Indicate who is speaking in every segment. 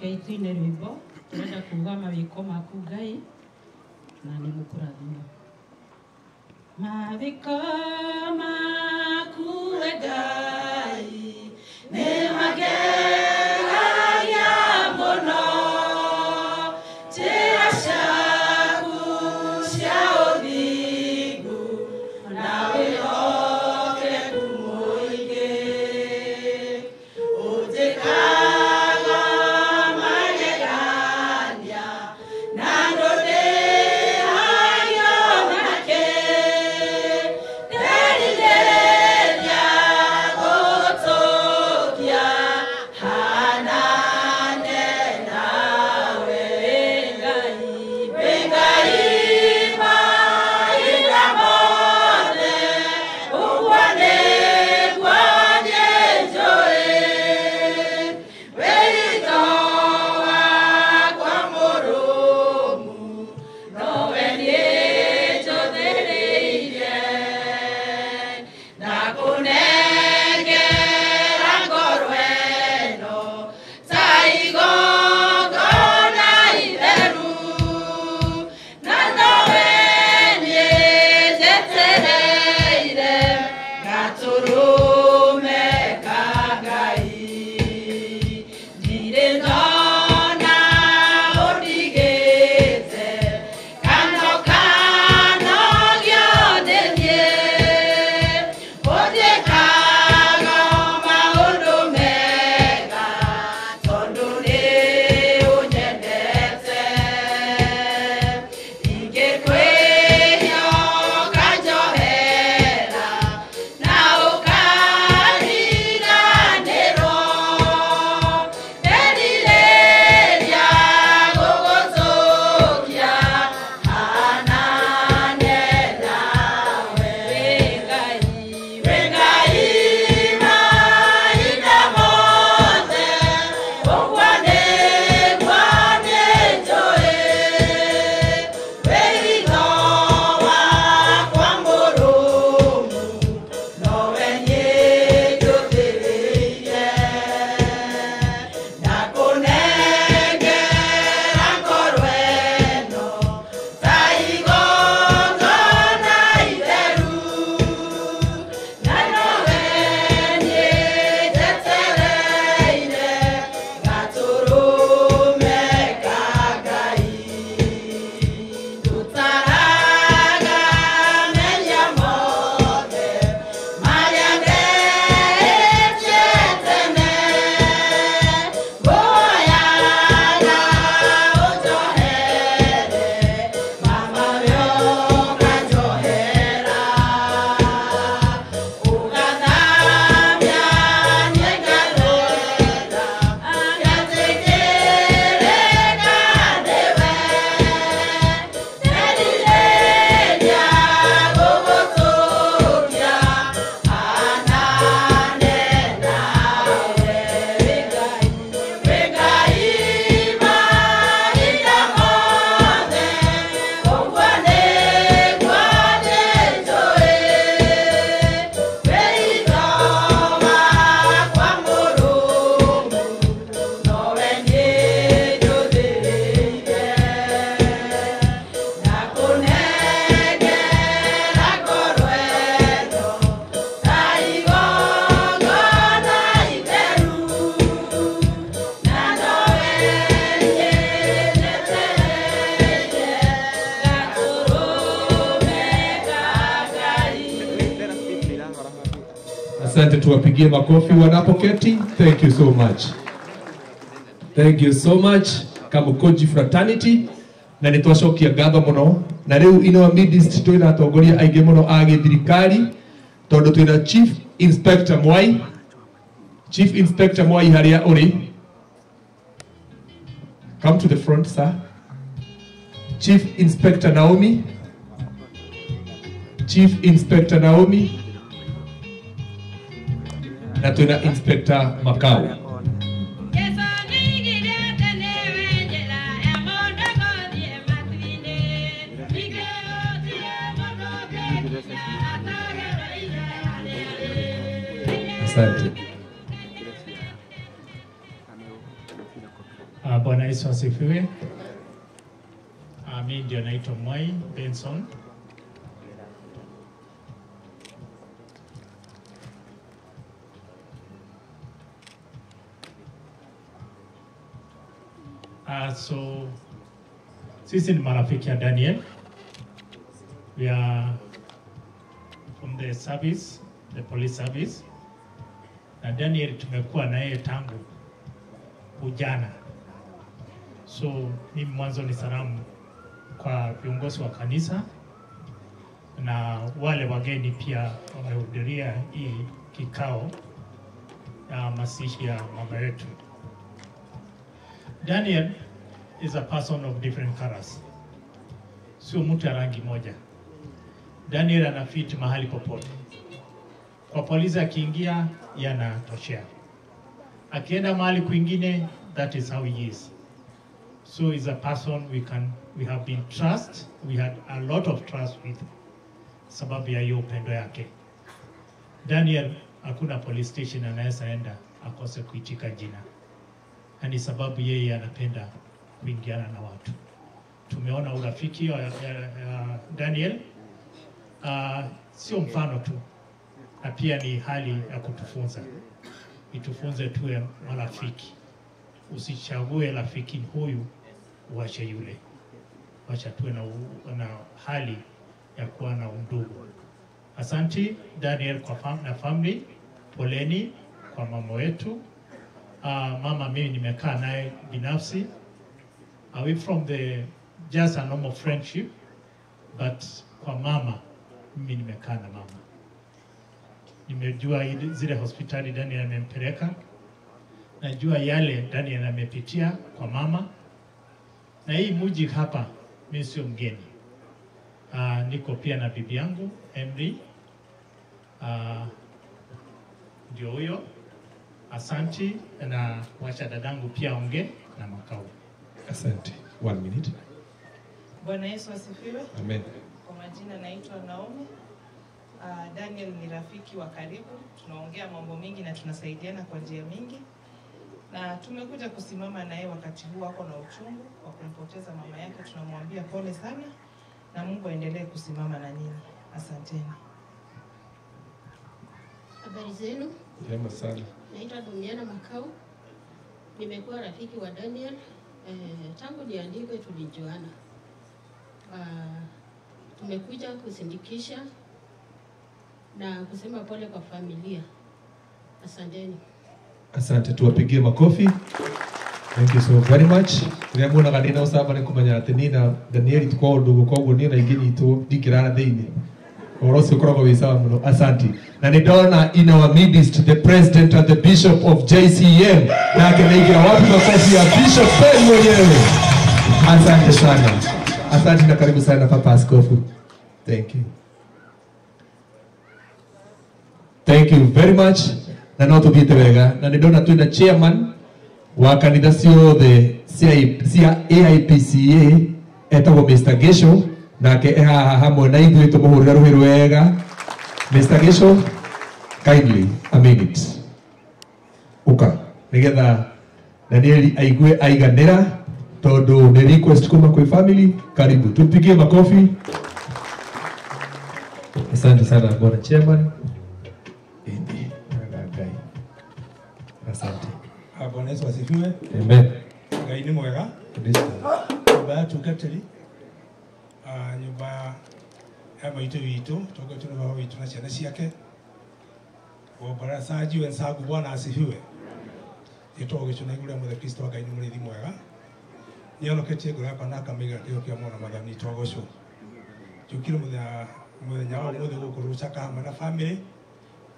Speaker 1: Rekei tuine rwĩmbo tũrenda kuga mawĩko maku Ngai na nĩ mũkũrathimwo. Mawĩko maku we Ngai nĩ magegagia mũno, njĩra ciaku cia ũthingu na wĩhokeku mũingĩ. Ũnjĩkaga magegania na ndũndĩhagio nakĩ. Nderirĩria gũtũkia hanane nawe Ngai, wĩ Ngai mahinda mothe, ũguo nĩguo niĩ njũĩ. Wĩhitho wakwa mũrũmu, nowe niĩ njũthĩrĩirie. Ndakũnengera ngoro ĩno ta igongona itheru, na nowe niĩ njetereire gatũrũme ka Ngai. Ndirĩ ndona ũndigĩte kana ũkanogio nĩ niĩ. Ũnjĩkaga maũndũ mega tondũ nĩ ũnyendete. Ingĩkwĩhia ũkanjohera na ũkariganĩrwo. Nderirĩria gũgũtũkia hanane nawe Ngai, wĩ Ngai mahinda mothe, ũguo nĩguo niĩ njũĩ. Wĩhitho wakwa mũrũmu, nowe niĩ njũthĩrĩirie. Ndakũnengera ngoro ĩno ta igongona itheru, na nowe niĩ njetereire gatũrũme ka Ngai. Ndũtaraga mehia mothe marĩa ndehĩtie tene, ngũhoyaga ũnjohere, mama we ũkanjohera. Ũgathamia niĩ ngathera, ngatĩkĩrĩka nĩwe. Nderirĩria gũgũtũkia hanane nawe Ngai, wĩ Ngai mahinda mothe, ũguo nĩguo niĩ njũĩ. Wĩhitho wakwa mũrũmu, nowe niĩ njũthĩrĩirie. Ndakũnengera ngoro ĩno ta igongona itheru, na nowe niĩ njetereire gatũrũme ka Ngai.
Speaker 2: Asante, tuwapigie makofi wanapoketi. Thank you so much. Thank you so much Kamukunji Fraternity, na nĩ twacokia ngatho mũno. Na rĩu in our midst twĩna atongoria aingĩ mũno a gĩthirikari, tondũ twĩna Chief Inspector Mwai. Chief Inspector Mwai, harĩa ũrĩ, come to the front, sir. Chief Inspector Naomi, Chief Inspector Naomi, na twĩna Inspector Makau.
Speaker 1: Jesũ nĩaigire atĩ nĩwe njĩra ya mũndũ gũthiĩ matu-inĩ. Ningĩ gũtirĩ mũndũ ũngĩkinya atagereire harĩa arĩ.
Speaker 2: Asante.
Speaker 3: Bwana Yesu asifiwe. Mimi ndio naitwa Mwai Benson. So sisi ni marafiki ya Daniel. We are from the service, the police service. Na Daniel tumekuwa na yeye tangu ujana. So mimi mwanzo ni salamu kwa viongozi wa kanisa na wale wageni pia wamehudhuria hii kikao ya mazishi ya mama yetu. Daniel is a person of different colors. Sio mtu ya rangi moja. Daniel anafit mahali popote. Kwa polisi akiingia, yanatoshea. Akienda mahali kwingine, that is how he is. So he's a person we have been trust, we had a lot of trust with, sababu ya hiyo upendo yake. Daniel, hakuna police station anaweza enda akose kuitika jina. Na ni sababu yeye anapenda kuingiana na watu. Tumeona urafiki wa Daniel, sio mfano tu, na pia ni hali ya kutufunza. Itufunze tuwe marafiki. Usichague rafiki huyu uache yule. Wacha tuwe na hali ya kuwa na undugu. Asanti Daniel kwa na family, poleni kwa mama wetu. Mama mimi nimekaa naye binafsi, away from the just a normal friendship, but kwa mama mimi nimekaa na mama. Nimejua zile hospitali Daniel amempeleka, najua yale Daniel amepitia kwa mama. Na hii mji hapa mimi sio mgeni. Niko pia na bibi yangu Emily. Ndio huyo. Asanti, na wacha dadangu pia onge na makao.
Speaker 2: Asante. 1 minute.
Speaker 4: Bwana Yesu asifiwe.
Speaker 2: Amen.
Speaker 4: Kwa majina naitwa Naomi. Daniel ni rafiki wa karibu, tunaongea mambo mingi na tunasaidiana kwa njia mingi. Na tumekuja kusimama naye wakati huu wako na uchungu wa kumpoteza mama yake. Tunamwambia pole sana na Mungu aendelee kusimama na nyinyi. Asanteni.
Speaker 5: Habari zenu?
Speaker 2: Njema sana.
Speaker 5: Naitwa Duniana Makau. Nimekuwa rafiki wa Daniel tangu niandikwe tulijuana. Tumekuja kusindikisha na kusema pole kwa familia. Asanteni.
Speaker 2: Asante, tuwapigie makofi. Thank you so very much. Rĩrĩa muonaga ndĩ na ũcamba nĩ kũmenya atĩ niĩ na Daniel tũkoragwo ndũgũ, koguo niĩ na ingĩnyitwo ndingĩrara thĩinĩ. Ũhoro ũcio ũkoragwo wĩ sawa mũno. Asante. Na nĩ ndona in our midst the president and the bishop of JCM. Nake nĩingĩra wapi makofi ya Bishop Ben mwenyewe. Asante sana. Asante na karibu sana Papa Askofu. Thank you. Thank you very much. Na no tuthiĩte wega. Na nĩ ndona twĩna chairman wa kanitha ciothe cia AIPCA etagwo Mr. Gesho, nake e haha hamwe na ithuĩ tũmũhũrĩre rũhĩ rwega. Mr. Gesho, kindly a minute. Uka nigetha Daniel aigue aiganĩra tondũ nĩ request kuma kwĩ family. Karibu, tupigie makofi. Asante sana bwana chairman. Asante.
Speaker 6: Bwana Yesu asifiwe.
Speaker 2: Amen.
Speaker 6: Ngai ni mwega. Nyumba ya tungatĩri, nyumba ya maitũ witũ, tungatĩri baba witũ na ciana ciake. Wabarasaji wenzangu, Bwana asifiwe. Gĩtũgo gĩcu na igũrũ rĩa Mwathani Kristo wa Ngai nĩ mũrĩithi mwega. Nĩonoketie ngoro yakwa na akamĩiga kĩo kĩa mwana Mwathani witũ agocwo. Njũkire mũthenya wa ũmũthĩ gũkũ Rucaka hamwe na family,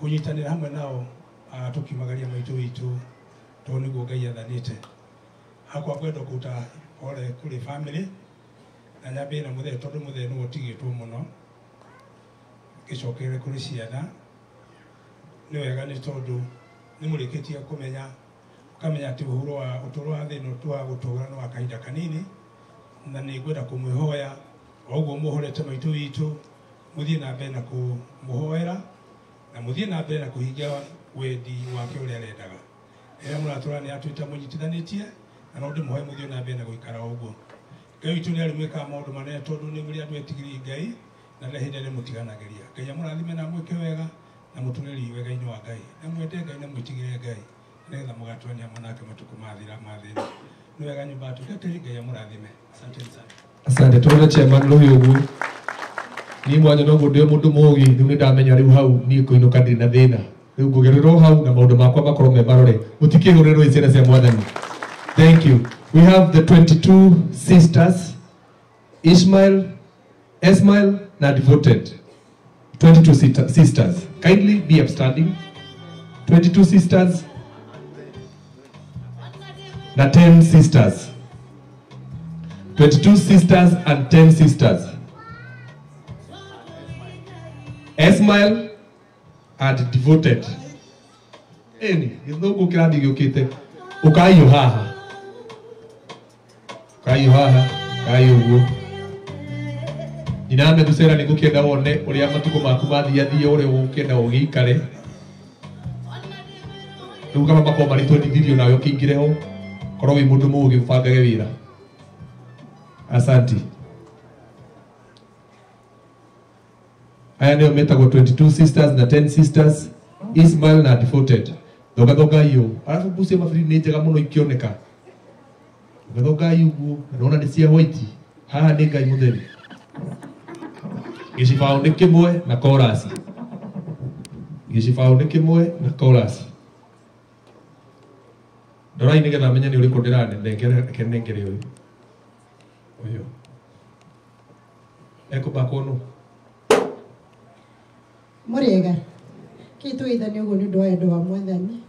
Speaker 6: kũnyitanĩra hamwe nao, tũkiumagaria maitũ witũ tondũ nĩguo Ngai athanĩte. Hakwa ngwenda kũruta pole kũrĩ family na nyambie na mũthee tondũ mũthee nĩwe ũtigĩtwo mũno, ngĩcokerere kũrĩ ciana. Nĩ wega nĩ tondũ nĩ mũrĩkĩtie kũmenya, ũkamenya atĩ ũhoro wa ũtũũro wa thĩ ĩno wa gũtũũra nĩ wa kahinda kanini, na nĩ ngwenda kũmwĩhoya o ũguo mũhorete maitũ witũ, mũthiĩ na mbere na kũmũhoera na mũthiĩ na mbere na kũhingia wendi wake ũrĩa arendaga. Rĩrĩa mũratũra nĩ atwĩta mũnyitithanĩtie Na no ndĩmũhoe mũthiĩ na mbere na gũikara ũguo. Ngai witũ nĩ arĩmwĩkaga maũndũ manene tondũ nĩ mũrĩ andũ etigĩri Ngai na ndarĩ hĩndĩ arĩmũtiganagĩria. Ngai amũrathime na amwĩke wega na mũtũrĩre wega-inĩ wa Ngai. Na mwende Ngai na mwĩtigĩre Ngai nĩgetha mũgatũrania hamwe nake matukũ mathira mathĩna. Nĩ wega nyũmba atungatĩri, Ngai amũrathime. Asanteni sana.
Speaker 2: Asante tũrore chairman rũhiũ ũguo. Niĩ mwanya noguo ndĩ mũndũ mũũgĩ, rĩu nĩ ndamenya rĩu hau niĩ kũinũka ndirĩ na thĩna. Rĩu ngũgerera hau na maũndũ makwa makorwo me marore. Mũtikĩhũrĩrwo ciana cia Mwathani. Thank you. We have the 22 sisters, Ishmael, Esmael, na Devoted. 22 sisters. Kindly be upstanding. 22 sisters na 10 sisters. 22 sisters and 10 sisters. Esmael and Devoted. Eni, gĩthũngũ kĩrathiĩ gĩũkĩte. Ũkai haha. Ũkai haha, ũkai ũguo. Nyina Methusela nĩ ngũkĩenda wone ũrĩa matukũ maku mathiathia ũrĩa ũgũkĩenda ũgĩikare. Rĩu kama makorwo marĩ 23 nawe ũkĩingĩre ho. Korwo wĩ mũndũ mũũgĩ ũbangage wĩra. Asanti. Aya nĩo metagwo 22 sisters na 10 sisters, Ismail na Devoted. Thongathongai ũũ. Arabu mbucia mabiri nĩ njega mũno ikĩoneka. Thongathongai ũguo, na ndona nĩ cia white. Haha nĩ Ngai mũtheru. Gĩcibaũ nĩ kĩmwe na chorus. Gĩcibaũ nĩ kĩmwe na chorus. Ndorai nĩgetha menye nĩ ũrĩkũ ndĩranengere, nengere ũyũ. Ũyũ. Ekũbakwo nũ?
Speaker 7: Mũrĩega. Kĩ tũgeithanie ũguo nĩ ũndũ wa wendo wa Mwathani.